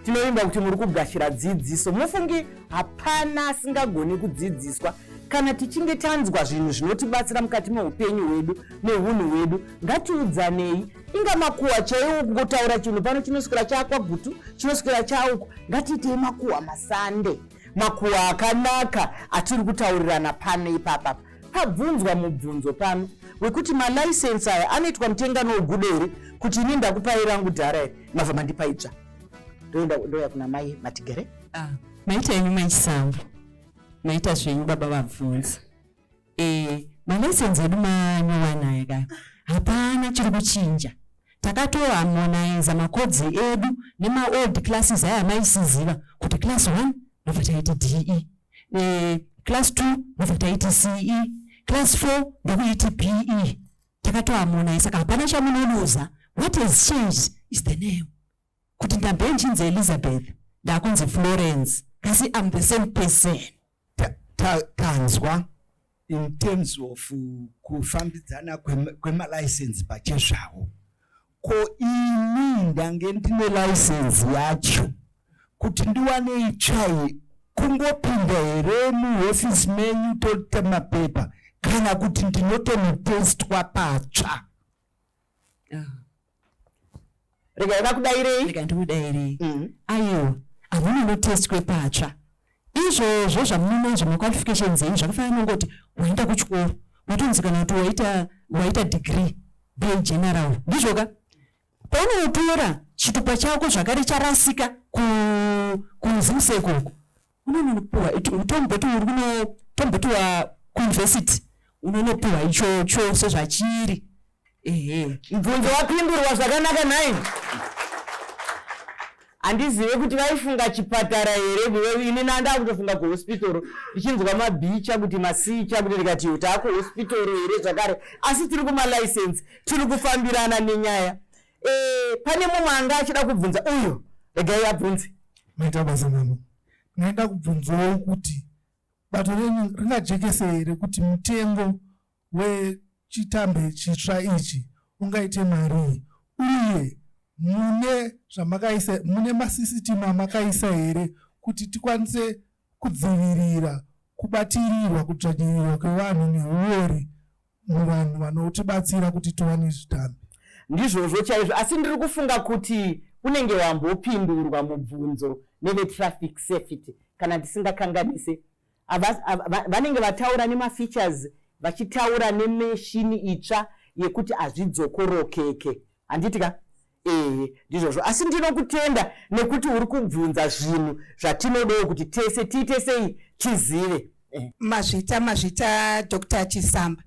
Tinovimba kuti muri kugashira dzidziso. Mufungi hapana asingagoni kudzidziswa. Kana tichinge tanzwa zvinhu zvinotibatsira mukati meupenyu hwedu neunhu hwedu, ngatiudzanei. Inga makuhwa chaiwo kungotaura chinhu pano chinoswera chaakwagutu, chinoswera chauku. Ngatiitei makuhwa masande, makuhwa akanaka atiri kutaurirana pano ipapapa. Pabvunzwa mubvunzo pano wekuti malicense aya anoitwa mutengano wegudo here, kuti ini ndakupai rangu dhara iri, mabva mandipa idzva. Ndoenda ndoya kuna mai Matigere. Ah, maita henyu maichisambo, maita zvenyu baba vabvunza. Malicense edu manyowani aya ka, hapana chiri kuchinja. Takatoharmoniza macodes edu nemaold classes aya maisiziva kuti class 1 ndobva taiti DE, class 2 ndobva taiti CE, class 4 ndokuiti PE. Takatoharmonize, saka hapana chamunoluza. What has changed is the name, kuti ndambe nchinzi Elizabeth, ndakunzi Florence, kasi I'm the same person. Tanzwa in terms of kufambidzana kwemalicense pachezvavo. Ko ini ndange ndine license yacho, kuti ndiwane itsva kungopinda here muhofisi menyu toita mapepa, kana kuti ndinotonotestwa patsva? Regai vakudairei. Rega ndikudairei. Aiwa, hamunonotestwe patsva. Izvozvo zvamunonazvo, maqualifications enyu, zvakafanana nongoti waenda kuchikoro, watonzi kana kuti waita degree B general, ndizvoka? Paunotora chitupa chako zvakare charasika kuZIMSEC uko, unonopiwa. Tomboti uri kuno, tomboti wa kuuniversity, unonopiwa ichocho sezvachiri, ehe. Mubvunzo wapindurwa zvakanaka. Nhai, handizive kuti vaifunga chipatara here. Ini nanda kutofunga kuhospitoro, ndichinzwa mabhicha kuti masicha kuti, ndikati taakuhospitoro here zvakare? Asi tiri kumalicense, tiri kufambirana nenyaya. Pane mumwe anga achida kubvunza uyu, regai abvunze. Maita basa mama. Ndinoenda kubvunzawo kuti bato renyu ringajekese here kuti mutengo wechitambe chitsva ichi ungaite marii, uye mune zvamakaisa, mune masisitimu amakaisa here kuti tikwanise kudzivirira kubatirirwa, kudzvanyirirwa kwevanhu neuori muvanhu vanotibatsira kuti tiwane zvitambi? Ndizvozvo chaizvo, asi ndiri kufunga kuti unenge wambopindurwa mubvunzo nevetraffic safety, kana ndisingakanganise. Vanenge vataura nemafeatures, vachitaura nemeshini itsva yekuti hazvidzokorokeke, handiti ka? Ehe, ndizvozvo. Asi ndinokutenda nekuti uri kubvunza zvinhu zvatinodawo kuti tese tiite sei, tizive. Mazvita, mazvita, Dr Chisamba.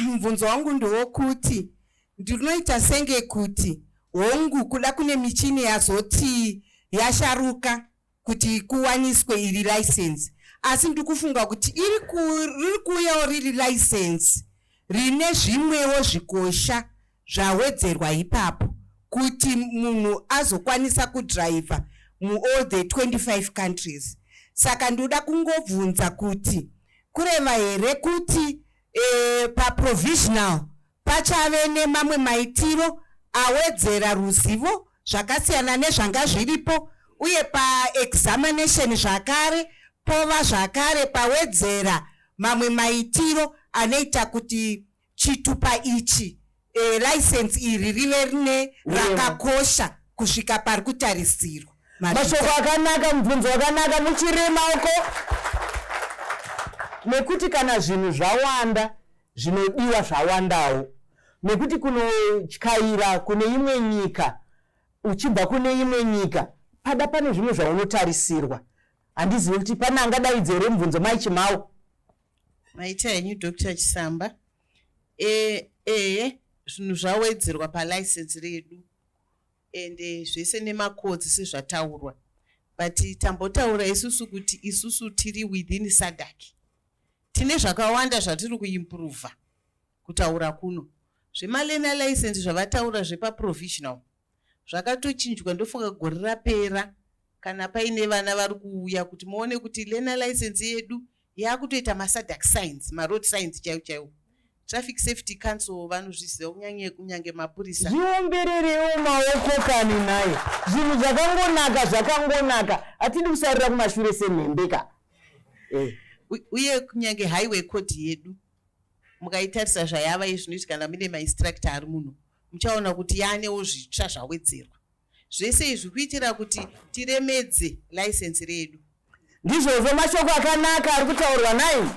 Mubvunzo wangu ndewokuti ndinoita senge kuti hongu, kuda kune michini yazoti yasharuka kuti kuwaniswe iri license, asi ndikufunga kuti riri kuuyawo riri license rine zvimwewo zvikosha zvawedzerwa ipapo kuti munhu azokwanisa kudhiraivha muall the 25 countries. Saka ndoda kungobvunza kuti kureva here kuti paprovisional pachave nemamwe maitiro awedzera ruzivo zvakasiyana nezvanga zviripo, uye paexamination zvakare pova zvakare pawedzera mamwe maitiro anoita kuti chitupa ichi, license iri, rive rine rakakosha kusvika pari kutarisirwa? Mashoko akanaka, mubvunzo wakanaka. Muchiri maoko, nekuti kana zvinhu zvawanda, zvinodiwa zvawandawo, nekuti kunotyaira kune imwe nyika uchibva kune imwe nyika, pada pane zvimwe zvaunotarisirwa. Handizivi kuti pane angadaidze here mubvunzo. Mai Chimau. Maita henyu, Dr Chisamba. Ehe, zvinhu zvawedzerwa palicense redu, ende zvese nemacodes sezvataurwa, but tambotaura isusu kuti isusu tiri within SADC, tine zvakawanda zvatiri kuimprova. Kutaura kuno, zvemalearner license zvavataura zvepaprovisional zvakatochinjwa, ndofunga gore rapera. Kana paine vana vari kuuya, kuti muone kuti learner license yedu yakutoita maSADC signs, maroad signs chaiwo chaiwo. Traffic Safety Council vanozviziva kunyange kunyange mapurisa. Zviombererewo maoko kani nhai. Zvinhu zvakangonaka zvakangonaka. Hatidi kusarira kumashure semhembe ka. Eh. Uye kunyange highway code yedu mukaitarisa zvayava izvinoiti kana mune mainstructor ari muno muchaona kuti yanewo zvitsva zvawedzerwa. Zvese izvi kuitira kuti tiremedze license redu. Ndizvozvo mashoko akanaka ari kutaurwa nai.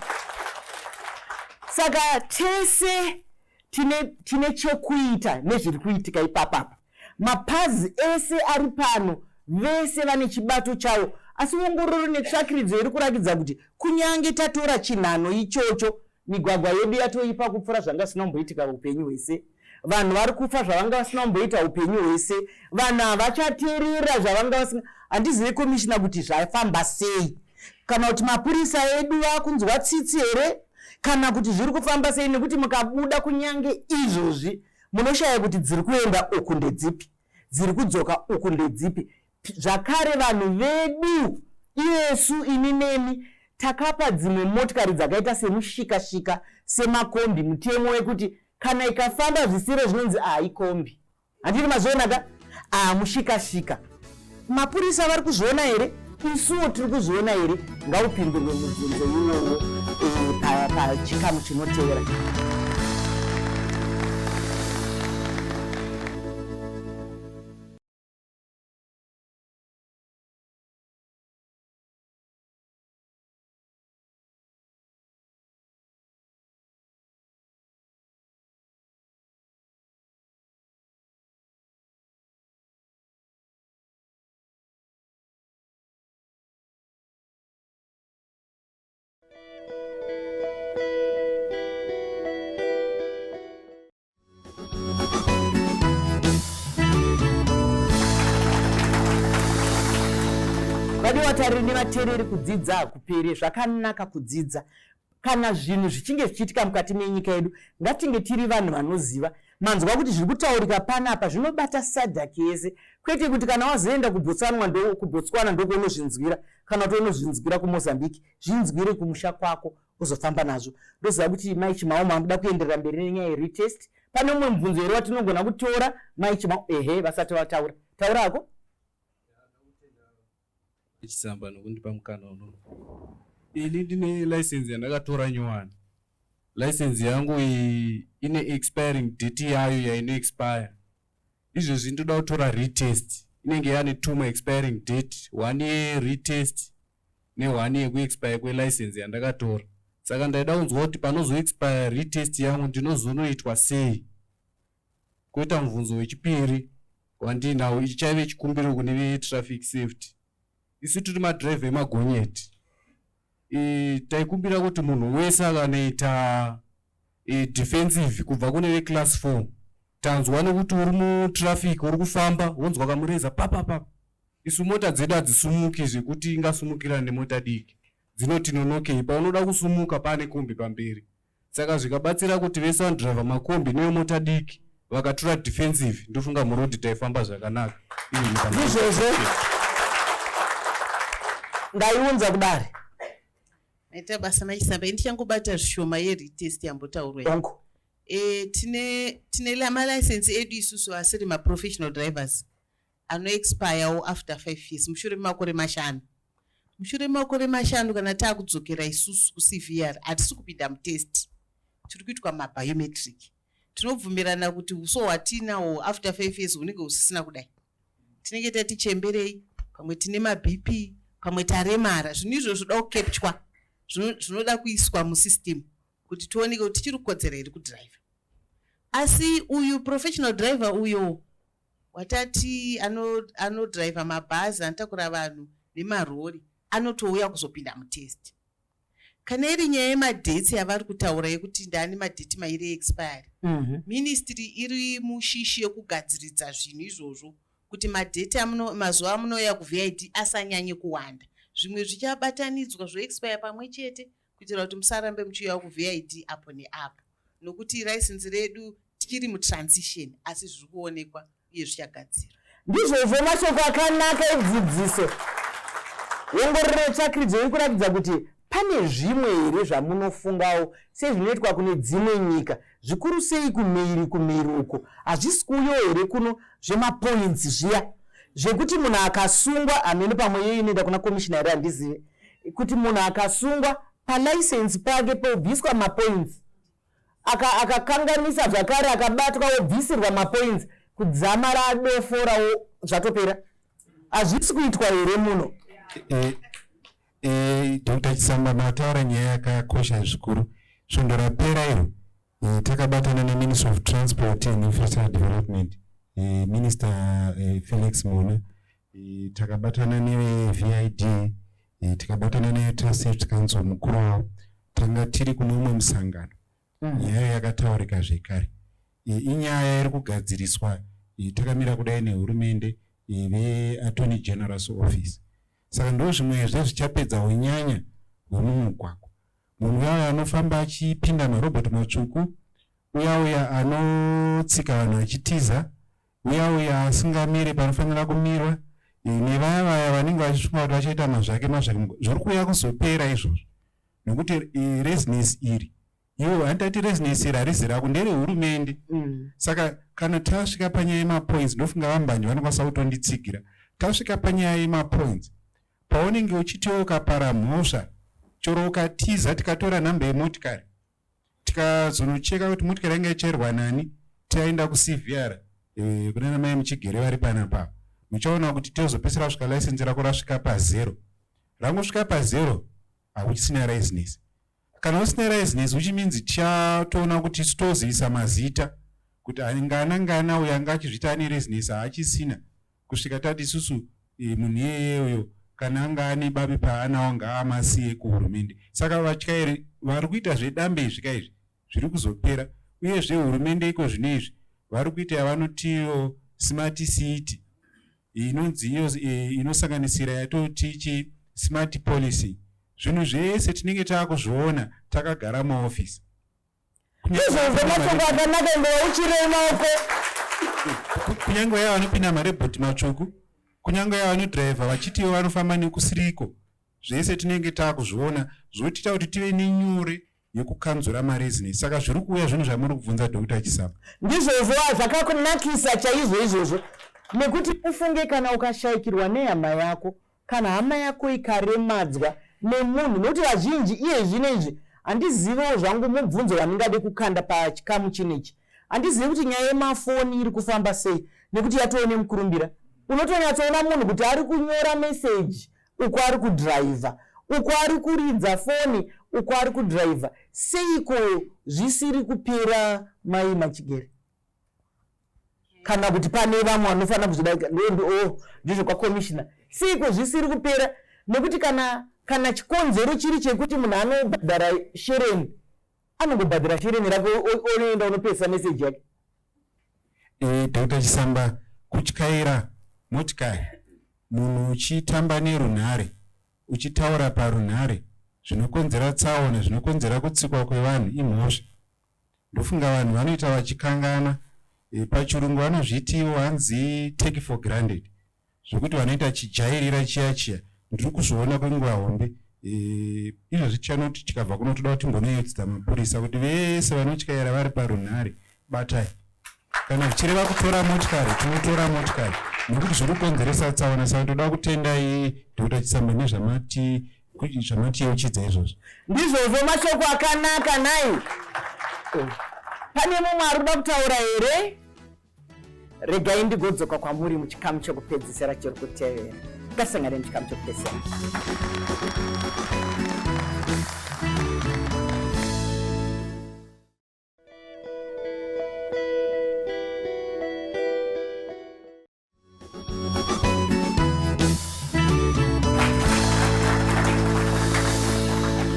Saka tese tine, tine chekuita nezviri kuitika ipapapa. Mapazi ese ari pano vese vane chibato chawo, asi ongororo netsvakiridzo iri kurakidza kuti kunyange tatora chinhano ichocho, Migwagwa yedu yatoipa kupfuura zvanga zvisina kumboitika upenyu hwese. Vanhu vari kufa zvavanga vasina kumboita upenyu hwese. Vanhu havachateerera zvavanga vasina. Handizive komishina kuti zvafamba sei. Kana kuti mapurisa edu vakunzwa tsitsi here? Kana kuti zviri kufamba sei nekuti mukabuda kunyange izvozvi munoshaya kuti dziri kuenda uku ndedzipi, dziri kudzoka uku ndedzipi. Zvakare vanhu vedu iyesu ini nemi takapa dzimwe motikari dzakaita semushikashika semakombi mutemo wekuti kana ikafamba zvisiro zvinonzi ah ikombi. Handiti mazviona ka? Ah mushikashika. Mapurisa vari kuzviona here? Isuwo tiri kuzviona here? Ngaupindurwe mubvunzo iwowo eh, pachikamu chinotevera. Vadiwa vatariri nevateereri, kudzidza hakupere. Zvakanaka kudzidza. Kana zvinhu zvichinge zvichiitika mukati menyika yedu, ngatinge tiri vanhu vanoziva. Manzwa kuti zviri kutaurika panapa zvinobata SADC yese, kwete kuti kana wazoenda kuBotswana ndo kuBotswana ndokuonozvinzwira kana kuti unozvinzwira kuMozambique. Zvinzwire kumusha kwako uzofamba nazvo. Ndoziva kuti Mai Chimau makuda kuenderera mberi nenyaya yeretest. Pane umwe mubvunzo here watinogona kutora Mai Chimau? Ehe, vasati vataura. Taura hako. Chisamba nokundipa mukana uno. Ini ndine license yandakatora nyowani. License yangu iyi ine expiring date yayo yaino expire. Izvezvi ndoda kutora retest. Inenge yane two ma expiring date, one ye retest ne one yekuexpire kwelicense yandakatora. Saka ndaida kunzwa kuti panozoexpire retest yangu ndinozonoitwa sei? Koita mubvunzo wechipiri wandiinawo, ichi chaive chikumbiro kune vetraffic safety. Isu tiri madriver emagonyeti. E, taikumbira kuti munhu wese akanoita e, defensive kubva kune veclass 4 tanzwa nekuti uri mutraffic uri kufamba wonzwa kamureza papapapa Isu mota dzedu hadzisumuki zvekuti ingasumukirana nemota diki. Dzinoti nonokei paunoda kusumuka paane kombi pamberi. Saka zvikabatsira kuti vese vanodriver makombi nevemota diki vakatura defensive ndofunga muroad taifamba zvakanaka. Ndizvozvo. Ndaiunza kudare. Maita basa maisamba ini ndichangobata zvishoma yeretest yambotaurwa. Hongu. E, tine tine malicense edu isusu asiri maprofessional drivers anoexpirewo after 5 years mushure memakore mashanu. Mushure memakore mashanu kana taakudzokera isusu kuCVR hatisi kupinda mutest, tiri kuitwa mabiometric. Tinobvumirana kuti uso hwatiinahwo after 5 years hunenge husisina kudai. Tinenge tati chemberei, pamwe tine maBP, pamwe taremara. Zvinhu izvozvo zvinoda kukepchwa, zvinoda kuiswa musystem kuti tioneke kuti tichiri kukodzera here kudriver. Asi uyu professional driver uyo Watati anodriver ano mabhazi anotakura vanhu nemarori anotouya kuzopinda mutest. Kana iri nyaya yemadates yavari kutaura yekuti ndaane madate mairi eexpiry mm -hmm. Ministry iri mushishi yekugadziridza zvinhu izvozvo kuti madate mazuva amunouya kuVID asanyanye kuwanda. Zvimwe zvichabatanidzwa zvoexpire pamwe chete kuitira kuti musarambe muchiuya kuVID apo neapo nokuti license redu tichiri mutransition asi zviri kuonekwa uye zvichagadzirwa. Ndizvozvo mashoko akanaka edzidziso. Ongororo yetsvakiridzo iri kuratidza kuti Pane zvimwe here zvamunofungawo sezvinoitwa kune dzimwe nyika, zvikuru sei kumhiri kumhiri uko? Hazvisi kuuyawo here kuno zvemapoints zviya zvekuti munhu akasungwa, hameno pamwe iyoyo inoenda kuna commissioner here handizive, kuti munhu akasungwa palicense pake pobviswa mapoints, akakanganisa aka zvakare akabatwa obvisirwa mapoints kudzamara adofora zvatopera. Hazvisi kuitwa here muno? E, e, Dr. Chisamba mataura nyaya yakakosha zvikuru. Svondo rapera iro e, takabatana neMinistry of Transport and Infrastructure Development, e, Minister e, Felix Mona, e, takabatana neVID, e, tikabatana neTrust Safety Council mukuru wavo, tanga tiri kune umwe musangano. Nyaya yakataurika zvekare. E, inyaya iri kugadziriswa e, takamira kudai nehurumende e, veAttorney General's Office. Saka ndo zvimwezve zvichapedza unyanya hwemumugwagwa. Munhu uya uya anofamba achipinda marobhoti matsvuku, uya uya anotsika vanhu achitiza, uya uya asingamire panofanira kumirwa, nevaya vaya vanenge vachifunga kuti vachaita mazvake mazvake, zviri kuuya kuzopera izvozvo. Nekuti rezinesi iri, iwo handitati rezinesi iri harizi rako, nderehurumende. Saka kana tasvika panyaya yemapoints, ndofunga vambanje vanokwanisa kutonditsigira. Tasvika panyaya yemapoints, paunenge uchitiwo ukapara mhosva, chero ukatiza tikatora nhamba yemotikari, tikazonocheka kuti motikari yanga ichairwa nani, taenda kuCVR, kuna namai Muchigere vari panapa, muchaona kuti tozopedzisira kusvika license rako rasvika pazero. Rangosvika pazero, hakuchisina rezinesi. Kana usina rezinesi, which means tichatoona kuti isu tozivisa mazita kuti ngana ngana uyo anga achizvita ane rezinesi haachisina, kusvika tati isusu munhu iyeyeyo kana anga ane babi paanawo ngaamasiye kuhurumende. Saka vatyairi vari kuita zvedambe izvi ka izvi zviri kuzopera. Uyezve hurumende iko zvino izvi vari kuita yavanotiyo smart city, inonzi iyo inosanganisira yatoti chi smart policy. Zvinhu zvese tinenge taakuzviona takagara muofisi. Izvozvo mashoko akanaka, ingova uchirei maoko. Kunyange vaya vanopinda marebhoti matsvuku, kunyange vaya vanodhiraivha vachitiwo vanofamba nekusiriko, zvese tinenge taakuzviona, zvotiita kuti tive nenyore yekukanzura marezinesi. Saka zviri kuuya zvinhu zvamuri kubvunza, Dr. Chisamba. Ndizvozvo, zvakakunakisa chaizvo izvozvo, nekuti ufunge kana ukashayikirwa nehama yako, kana hama yako ikaremadzwa nemunhu, nekuti vazhinji iye zvino izvi handiziviwo zvangu mubvunzo wandingade kukanda pachikamu chinechi, handizivi kuti nyaya yemafoni iri kufamba sei, nekuti yatoo nemukurumbira. Unotonyatsoona munhu kuti ari kunyora meseji uko ari kudhiraivha, uko ari kuridza foni uko ari kudhiraivha. Seiko zvisiri kupera, mai Machigere? Kana kuti pane vamwe vanofanira kuzvidarika? Ndizvo kwakomishina. Seiko zvisiri kupera? Nekuti kana chikonzero chiri chekuti munhu anobhadhara shereni, anongobhadhara shereni rake, onoenda unopedzisa meseji yake. Dr. Chisamba, kutyaira motikari munhu uchitamba nerunhare, uchitaura parunhare, zvinokonzera tsaona, zvinokonzera kutsikwa kwevanhu, imhosva. Ndofunga vanhu vanoita vachikangana. Pachirungu vanozvitiwo hanzi take for granted, zvekuti vanoita chijairira chiya chiya. Ndiri kuzviona kwenguva hombe. Izvozvi tichanoti tikabva kuno toda kuti timbonoyeudzidza mapurisa kuti vese vanotyaira vari parunhare batai. Kana zvichireva kutora motikari, tinotora motikari, nekuti zviri kukonzeresa tsaona. Saka toda kutendai, Dr. Chisamba, nezvamati zvamatiyeuchidza izvozvo. Ndizvozvo, mashoko akanaka. Nai, pane mumwe ari kuda kutaura here? Regai ndigodzoka kwamuri muchikamu chekupedzisira chiri kutevera. Ngasangane muchikamu chekupedzisira.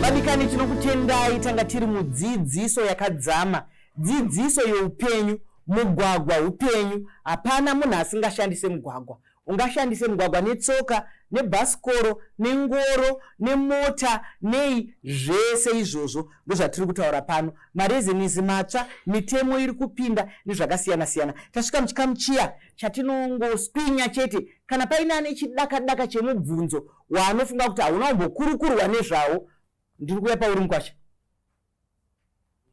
Vadikani, tinokutendai. Tanga tiri mudzidziso yakadzama, dzidziso yeupenyu. Mugwagwa upenyu, hapana munhu asingashandise mugwagwa. Ungashandise mugwagwa netsoka, nebhasikoro, nengoro, nemota, nei, zvese izvozvo ndozvatiri kutaura pano. Marezenisi matsva, mitemo iri kupinda nezvakasiyana siyana. Tasvika muchikamu chiya chatinongoswinya chete kana paine ane chidakadaka chemubvunzo waanofunga kuti hauna kumbokurukurwa nezvawo. Ndiri kuuya pauri mukwasha.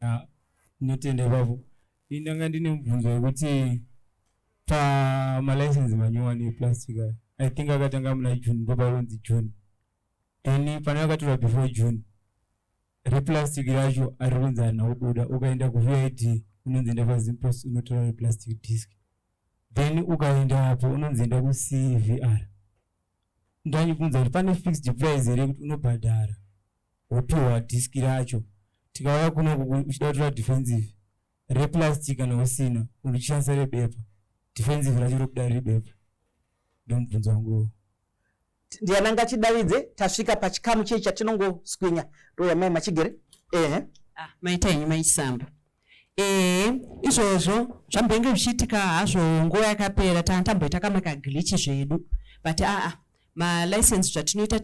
Ah, ndinotenda ipapo. Ini ndanga ndine mubvunzo wekuti pamalicense manyowani eplastic aya, I think akatanga muna June, ndoparonzi June, then pane akatorwa before June, replastic racho ari kunzi harina kubuda. Ukaenda kuVID unonzi enda paZimpost unotora replastic disc, then ukaenda apo unonzi enda kuCVR. Ndanyibvunza kuti pane fixed price here kuti unobhadhara wopiwa diski racho? Tikauya kuno uchida kutora defensive replastic, kana usina uchishandisa rebepa, defensive racho rokuda riri bepa. Ndomubvunzo wangu. Ndiani angachidavidze? Tasvika pachikamu chei chatinongoswinya. Ndoya mai Machigere. Ehe. Ah, maita henyu maChisamba. Ehe, izvozvo zvambenge zvichiitika hazvo nguva yakapera, tamboita kamwe kaglitch zvedu, but aa malicense zvatinoita,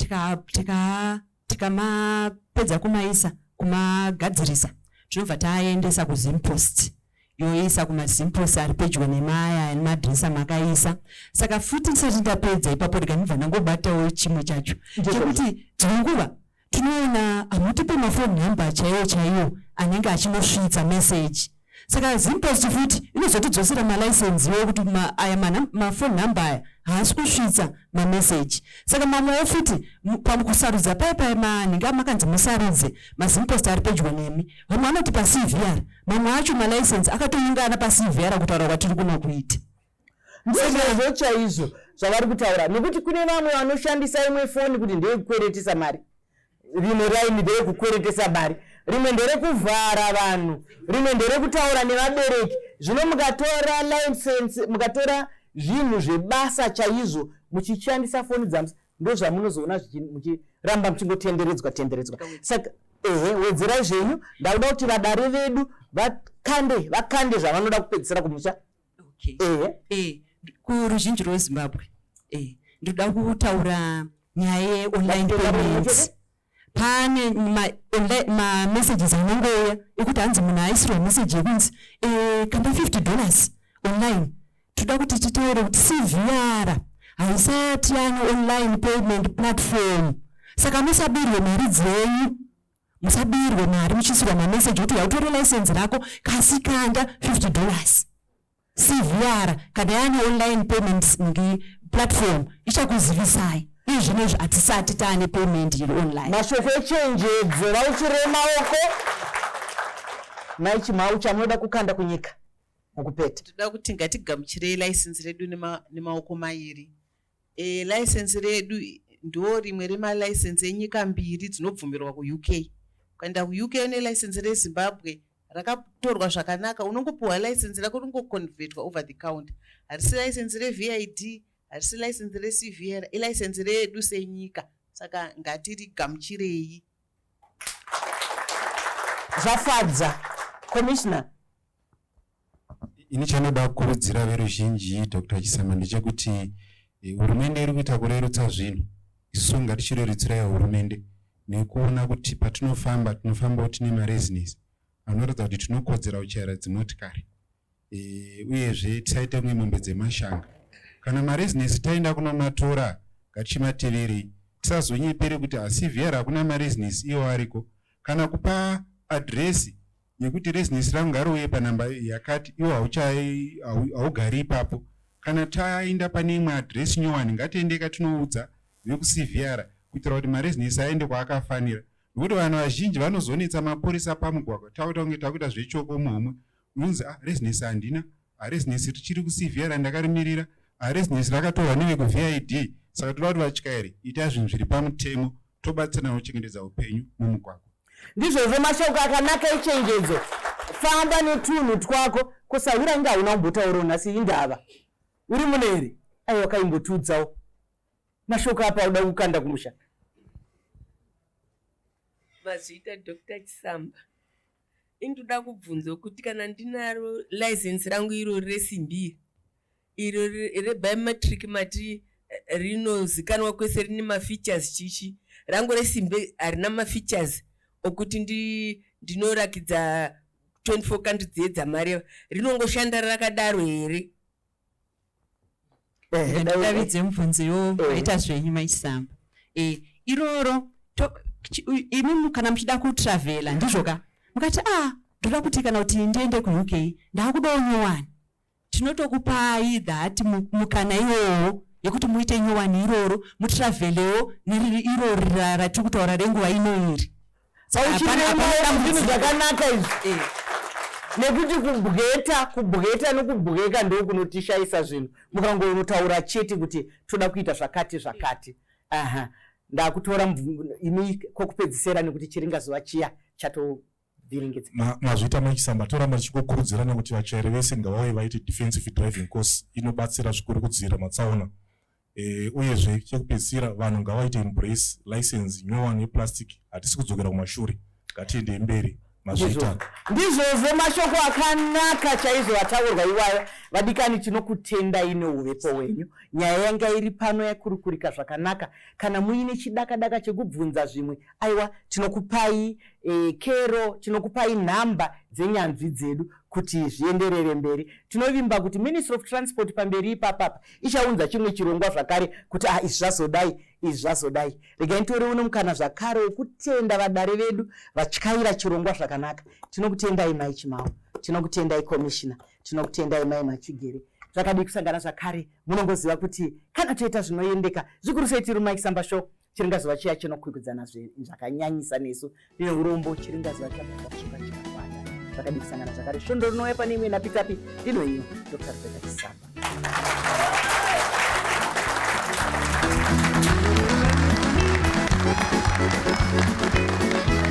tikamapedza kumaisa, kumagadzirisa, tinobva taendesa kuZimpost, yoisa kumaZimpost ari pedyo nemaya nemadhiresi amakaisa. Saka futi ndisati ndapedza ipapo, ndikanibva ndangobatawo chimwe chacho chekuti dzimwe nguva tinoona hamutipe mafoni number chaiwo chaiwo anenge achinosvitsa meseji. Saka Zimpost futi inozotidzosera malicense iwo kuti aya mafoni number aya haasi kusvitsa mameseji. Saka mamwewo futi pakusarudza paya paya manhinge makanzi musarudze maZimpost ari pedyo nemi, vamwe vanoti paCVR, mamwe acho malicense akatoungana paCVR kutaura kwatiri kuno kuita. Ndizvozvo chaizvo zvavari kutaura, nekuti kune vamwe vanoshandisa imwe foni kuti ndeyekukweretesa mari, rimwe raini nderekukweretesa mari, rimwe nderekuvhara vanhu, rimwe nderekutaura nevabereki. Zvino mukatora license, mukatora zvinhu zvebasa chaizvo muchishandisa foni dzamusa, ndozvamunozoona muchiramba muchingotenderedzwa tenderedzwa. Saka ehe, wedzerai zvenyu. Ndakuda kuti vadare vedu vakande zvavanoda kupedzisira kumusha. Ehe. Kuruzhinji rweZimbabwe, ndoda kutaura nyaya yeonline payments. Pane mamessages anongouya ekuti hanzi munhu aisirwa message yekunzi kanda $50 online. Toda kuti titaure kuti CVR haisati yane online payment platform, saka musabirwe mari dzenyu, musabirwe mari muchiisirwa mameseji kuti yautore license rako kasi kanda $50. CVR kana yaane online payments ngi platform ichakuzivisai. Izvinezvi hatisati taane payment iri online. Mashoko echenjedzo, vauchire maoko. Mai Chimau, chamunoda kukanda kunyika mukupeta? Toda kuti ngatigamuchirei license redu nemaoko mairi. License redu ndo rimwe remalicense enyika mbiri dzinobvumirwa kuUK. Ukaenda kuUK une license reZimbabwe rakatorwa zvakanaka, unongopiwa license rako, ringoconvertwa over the counter. Harisi license reVID, harisi license reCVR, ilicense redu senyika, saka ngatirigamuchirei. Zvafadza. Commissioner. Ini chanoda kukurudzira veruzhinji, Dr Chisamba, ndechekuti hurumende iri kuita kurerutsa zvinhu. Isusu ngatichirerutsirai hurumende nekuona kuti patinofamba tinofambawo tine marezinesi anoratidza kuti tinokodzera kuchaira dzimotikari, uyezve tisaite kunge mombe dzemashanga. Kana marezinesi taenda kunomatora, ngatichimateverei, tisazonyepere kuti aCVR hakuna marezinesi, iwo ariko, kana kupa adhiresi yekuti rezinesi rangu ngariuye panhamba yakati, iwo haugari ipapo. Kana taenda pane imwe adhiresi nyowani, ngatiendeka tinoudza vekuCVR kuitira kuti marezinesi aende kwaakafanira, nokuti vanhu vazhinji vanozonetsa mapurisa pamugwagwa, takuita kunge takuita zvechoko muhomwe. Unonzi, "Ah, rezinesi handina, rezinesi richiri kuCVR, ndakarimirira, rezinesi rakatorwa nevekuVID." Saka toda kuti vatyairi, itai zvinhu zviri pamutemo, tobatsirana kuchengetedza upenyu mumugwagwa. Ndizvozvo, mashoko akanaka echenjedzo. Famba netunhu twako. Kusahwira inge hauna kumbotaurawo nhasi, indava uri mune here? Aiwa, kaimbotiudzawo mashoko apa uda kukanda kumusha. Mazviita, Dr Chisamba. Indoda kubvunza kuti kana ndinaro license rangu iro resimbi iro rebiometric, mati rinozikanwa kwese, rine mafeatures chichi, rangu resimbi harina mafeatures okuti ndinorakidza 24 country dziye dzamareva, rinongoshanda rakadaro here? Ndavidze mubvunzo iwo. Maita zvenyu maChisamba. Iroro Imi kana muchida kutravhela, ndizvo ka? Mukati, "A ah, ndoda kuti kana kuti ndiende kuUK, ndaakudawo nyowani," tinotokupai that mukana iwowo yekuti muite nyowani iroro, mutravhelewo neriri irori ratiri kutaura renguva ino iri. Zvinhu zvakanaka izvi eh. Nekuti kubweta, kubweta nokubweka ndo kunotishayisa zvinhu. Mukangonotaura chete kuti toda kuita zvakati zvakati. Aha, ndakutora imi kwokupedzisera, nekuti chiringazuva chiya chatovhiringidza. Mazvita maChisamba. Toramba tichikukurudzirana kuti vatyairi vese ngavauye vaite defensive driving course, inobatsira zvikuru kudzivirira matsaona. Uyezve chekupedzisira, vanhu ngavaite embrace license nyowani yeplastic. Hatisi kudzokera kumashure, ngatiendei mberi. Mazvita. Ndizvozvo, mashoko akanaka chaizvo ataurwa iwayo. Vadikani, tinokutendai neuvepo hwenyu. Nyaya yanga iri pano yakurukurika zvakanaka. Kana muine chidakadaka chekubvunza zvimwe, aiwa, tinokupai kero, tinokupai nhamba dzenyanzvi dzedu kuti zvienderere mberi. Tinovimba kuti Ministry of Transport pamberi ipapapa ichaunza chimwe chirongwa zvakare kuti, ah, izvi zvazodai, izvi zvazodai. Regai nditore uno mukana zvakare wekutenda vadare vedu vatyaira chirongwa zvakanaka. Tinokutendai Mai Chimao, tinokutendai Commissioner, tinokutendai Mai Machigere. Zvakadii kusangana zvakare? Munongoziva kuti kana toita zvinoendeka zvikuru sei, tiri Mike Show, chiringazuva chiya chinokwikwidzana zvakanyanyisa nesu. Ndine urombo, chiringazuva chabva kusvika chikakwata. Zvakadii kusangana zvakare svondo rinouya pane imwe napitapi. Ndinoiyo Dr Rebecca Chisamba. Thank you.